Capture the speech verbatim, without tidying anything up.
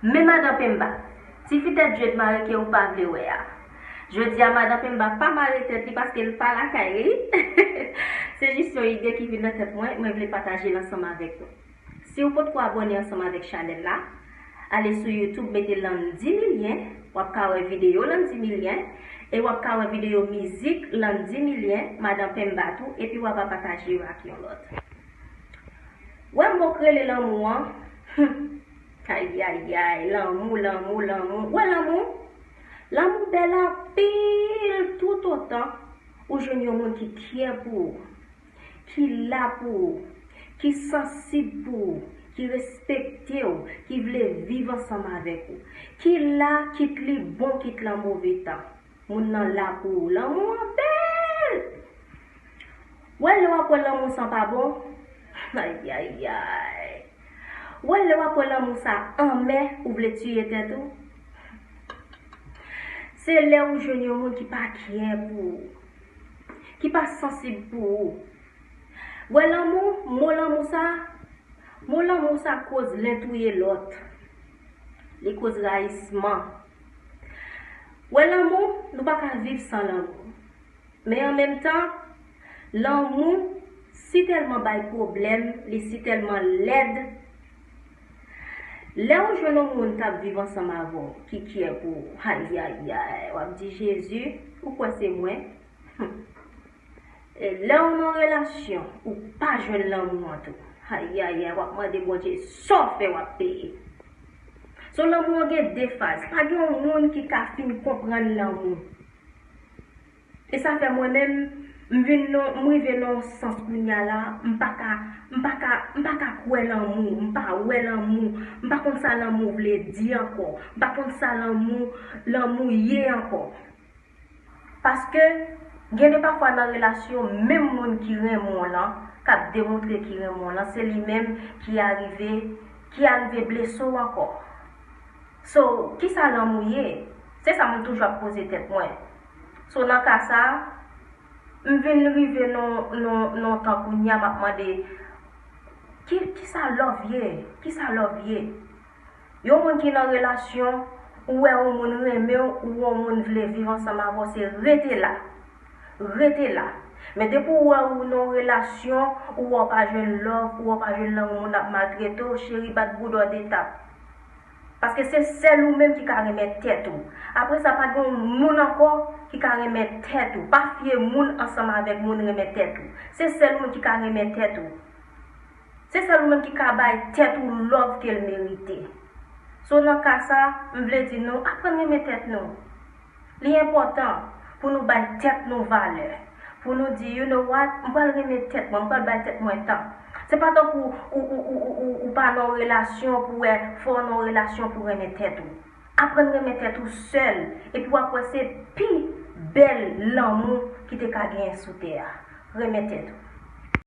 Men madan Pemba, ti fi tèt jwèt mare ke ou pa vle wè a. Jodi a madan Pemba pa mare tèt li paske l pa lakay li. Se jis yon ide ki vin nan tèt mwen, mwen vle pataje l ansanm avèk nou. Si w potko abòne ansanm avèk chanèl la, ale sou YouTube, mete Landy Milien, w ap ka wè videyo Landy Milien, e w ap ka wè videyo mizik Landy Milien, madan Pemba tou, epi w ap pataje yo ak yon lòt. Wè mo k rele lanmou an, hmm, ayayay, lanmou, lanmou, lanmou. Wè lanmou? Lanmou bèl anpil toutotan ou jwenn yon moun ki kyè pou ou, ki la pou ou, ki sansib pou ou, ki respekte w, ki vle viv ansanm avèk ou, ki la kit li bon, kit lan move tan. Moun nan la pou ou. Lanmou an bèl! Wè lè w ap wè lanmou sa pa bon? Ayayay! Wè lè w ap wè lanmou sa anmè, ou vle tiye tèt ou? Se lè ou jwenn yon moun ki pa kyè pou ou, ki pa sansib pou ou. Wè lanmou, mo lanmou sa, mo lanmou sa koz len touye lòt. Li koz rayisman. Wè lanmou, nou pa ka viv san lanmou. Men an menm tan, lanmou si tèlman bay pwoblèm, li si tèlman lèd. Lè ou jwenn yon moun k ap viv ansanm avè w, ki kyè pou ou, ayayay, w ap di, Jezi, ou kwè se mwen? Hmm. E lè w nan relasyon, ou pa jwenn lanmou an tou. Ayayay, w ap mande Bondye, sa w fè w ap peye. So lanmou an gen de faz. Pa gen yon moun ki ka fin konprann lanmou. E sa fè mwen menm, m vin nan, m rive nan yon sans kounye a la, m pa ka, m pa ka, m pa ka kwè lanmou, m pa wè lanmou, m pa konn sa lanmou vle di ankò, m pa konn sa lanmou, lanmou ye ankò. Paske, gen de pafwa nan relasyon, menm moun ki renmen w lan, k ap demontre ki renmen w lan, se li menm ki arive, ki arive blese w ankò. So, kisa lanmou ye? Se sa mwen toujou ap poze tèt mwen. So, nan ka sa, m vin rive nan, nan, nan tan kounye a, m ap mande, ki, kisa love ye? Kisa love ye? Yon moun ki nan relasyon, ou wè yon moun renmen w, ou wè yon moun vle viv ansanm avè w, se rete la. Rete la. Men depi w wè ou nan yon relasyon, ou wè w pa jwenn love, ou wè w pa jwenn lanmou, moun ap maltrete w, cheri, bat bouda w de tap. Paske se sèl ou menm ki ka renmen tèt ou. Apre sa, pa gen yon moun ankò ki ka renmen tèt ou. Pa fye moun ansanm avèk moun renmen tèt ou. Se sèl ou menm ki ka renmen tèt ou. Se sèl ou menm ki ka bay tèt ou love ke l merite. So, nan ka sa, m vle di nou, aprann renmen tèt nou. Li enpòtan pou nou bay tèt nou valè. Pou nou di, you know what, m pral renmen tèt mwen, m pral bay tèt mwen tan. Se pa tankou ou, ou, ou, ou, ou, ou pa nan relasyon pou wè, fò w nan relasyon pou renmen tèt ou. Aprann renmen tèt ou sèl, epi w ap wè se pi bèl lanmou ki te ka genyen sou tè a. Renmen tèt ou.